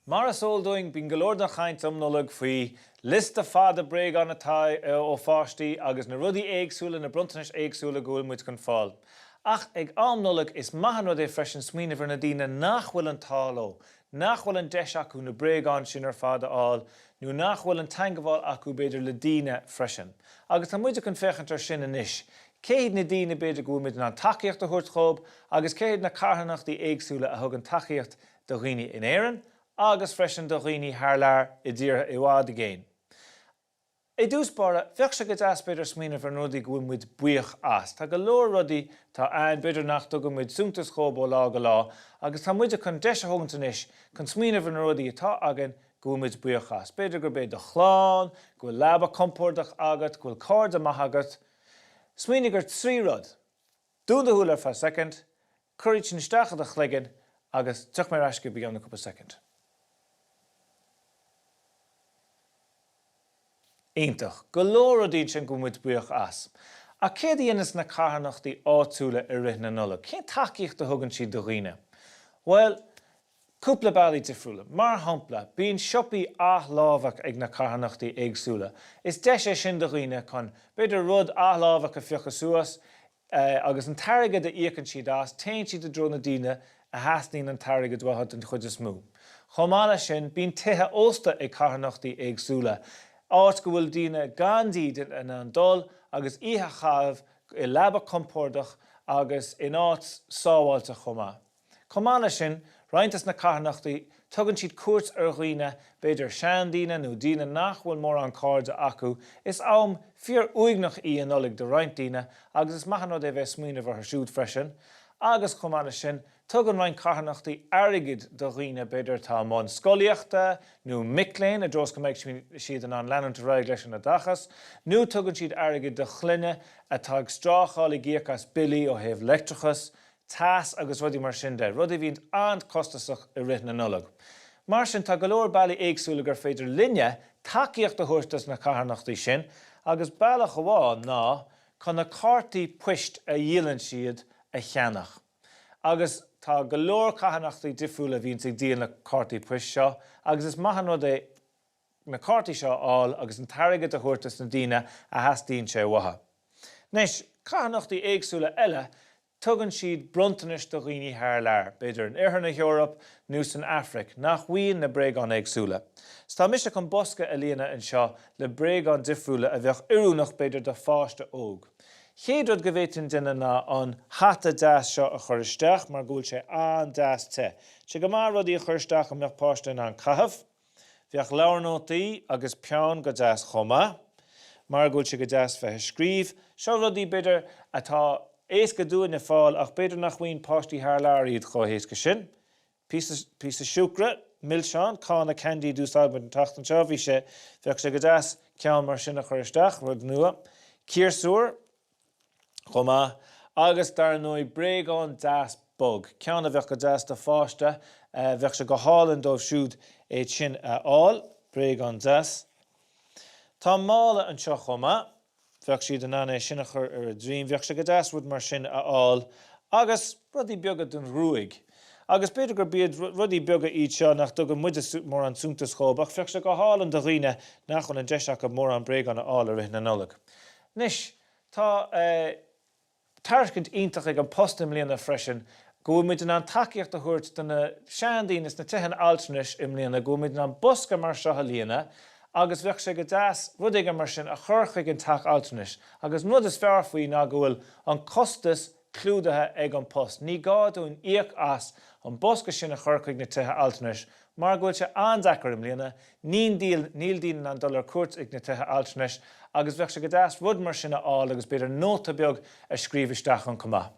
Mar is eol dúinn, bíonn go leor den chaint um Nollaig faoi liosta fada bréagán atá ó pháistí agus na rudaí éagsúla, na bronntanais éagsúla go bhfuil muid chun fáil. Ach ag am Nollag is maith an rud é freisin smaoineamh ar na daoine nach bhfuil an t-ádh leo, nach bhfuil an deis acu na bréagáin sin ar fad a fháil nó nach bhfuil an teangabháil acu b'fhéidir le daoine freisin. Agus tá muide chun féachaint ar sin anois. Cé hiad na daoine b'fhéidir go bhfuil muid in ann tacaíocht a thabhairt dhóibh agus cé hiad na carthanachtaí éagsúla a thugann tacaíocht do dhaoine in Éirinn agus freisin do dhaoine thar lear i dtíortha i bhfad i gcéin. I dtús báire, bheadh sé go deas b'fhéidir smaoineamh ar na rudaí go bhfuil muid buíoch as. Tá go leor rudaí atá ann b'fhéidir nach dtugann muid suntas dhóibh ó lá go lá agus tá muide chun deis a thógaint anois chun smaoineamh ar na rudaí atá againn go bhfuil muid buíoch as. B'fhéidir gurb é do chlann, go bhfuil leaba compordach agat, go bhfuil cairde maith agat. Smaoinigh ar 3 rud. Dún do shúile ar feadh soicind, cuir iad sin isteach i do chloigeann agus tiocfaidh mé ar ais chugaibh i gceann cúpla soicind. Iontach. Go leor rudaí ansin go bhfuil muid buíoch as. Ach céard a dhéananns na carthanachtaí áitiúla i rith na Nollag? Cén tacaíocht a thugann siad do dhaoine? Bhuel, cúpla bealaí difriúla. Mar shampla, bíonn siopaí athlámhaigh ag na carthanachtaí éagsúla. Is deis é sin do dhaoine chun, b'fhéidir, rud athlámhaigh a phiocadh suas, agus an t-airgead a íocann siad as, téann siad i dtreo na daoine a theastaíonn an t-airgead uathu den chuid is mó. Chomh maith leis sin, bíonn tithe ósta ag carthanachtaí éagsúla, áit go bhfuil daoine gan dídean in ann dul agus oíche a chaitheamh i leaba compordach agus in áit sábháilte chomh maith. Chomh maith leis sin, roinnt des na carthanachtaí, tugann siad cuairt ar dhaoine, b'fhéidir seandaoine nó daoine nach bhfuil mórán cairde acu. Is am fíor uaigneach í an Nollaig do roinnt daoine agus is maith an rud é bheith ag smaoineamh orthu siúd freisin. Agus chomh maith leis sin, tugann roinnt carthanachtaí airgead do dhaoine, b'fhéidir atá i mbun scolaíochta nó mic léinn, i dtreo is go mbeidh siad in ann leanúint ar aghaidh leis an oideachas, nó tugann siad airgead do chlainne atá ag strácáil ag íoc as billí ó thaobh leictreachas, teas agus rudaí mar sin de, rudaí a bhíonn an-chostasach i rith na Nollag. Mar sin, tá go leor bealaí éagsúla gur féidir linne tacaíocht a thabhairt dos na carthanachtaí sin agus bealach amháin ná chun na cártaí poist a dhíolann siad a cheannach. Agus tá go leor carthanachtaí difriúla a bhíonns ag díol na cártaí poist seo agus is maith an rud é na cártaí seo a fháil agus an t-airgead a thabhairt dos na daoine a theastaíonn sé uathu. Anois, carthanachtaí éagsúla eile, tugann siad bronntanais do dhaoine thar lear, b'fhéidir in Oirthear na hEorpa nó san Afraic, nach bhfaigheann na bréagáin éagsúla. 'S tá mise chun bosca a líonadh anseo le bréagáin difriúla a bheadh oiriúnach b'fhéidir do pháiste óg. Chéad rud go bhféadfainn déanamh ná an hata deas seo a chur isteach mar go bhfuil sé an-deas te. Tá sé go maith rudaí a chur isteach a mbeadh páiste in ann caitheamh. Bheadh leabhar nótaí agus peann go deas chomh maith, mar go bhfuil sé go deas bheith ag scríobh. Seo rudaí, b'fhéidir, atá éasca dúinne fáil ach b'fhéidir nach bhfaigheann páistí thar lear iad chomh héasca sin. Píosa, píosa siúcra, milseán, cána candy d'úsáid muid an tseachtain seo, bhí sé, bheadh sé go deas ceann mar sin a chur isteach, rud nua. Ciarsúr. chomh maith, agus dar ndóigh bréagán deas bog, ceann a bheadh go deas do pháiste, bheadh sé go hálainn dóibh siúd é sin a fháil, bréagán deas. Tá mála anseo chomh maith, bheadh siad in ann é sin a chur ar a droim, bheadh sé go deas rud mar sin a fháil, agus rudaí beaga don ghruaig. Agus b'fhéidir gurb iad rudaí beaga iad seo nach dtugann muide mórán suntais dhóibh, ach bheadh sé go hálainn do dhaoine nach bhfuil an deis acu mórán bréagán a fháil i rith na Nollag. Anois, tá tairiscint iontach ag An Post i mbliana freisin, go bhfuil muid in ann tacaíocht a thabhairt do na seandaoine sna tithe altranais i mbliana, go bhfuil muid in ann bosca mar seo a líonadh agus bheadh sé go deas rud éigin mar sin a chur chuig an teach altranais. Agus an rud is fearr faoi ná go bhfuil an costas clúdaithe ag An Post. Ní gá dúinn íoc as an bosca sin a chur chuig na tithe altranais mar go bhfuil sé an-deacair i mbliana, níl daoine in ann dul ar cuairt ag na tithe altranais agus bheadh sé go deas rud mar sin a fháil agus b'fhéidir nóta beag a scríobh isteach ann chomh maith.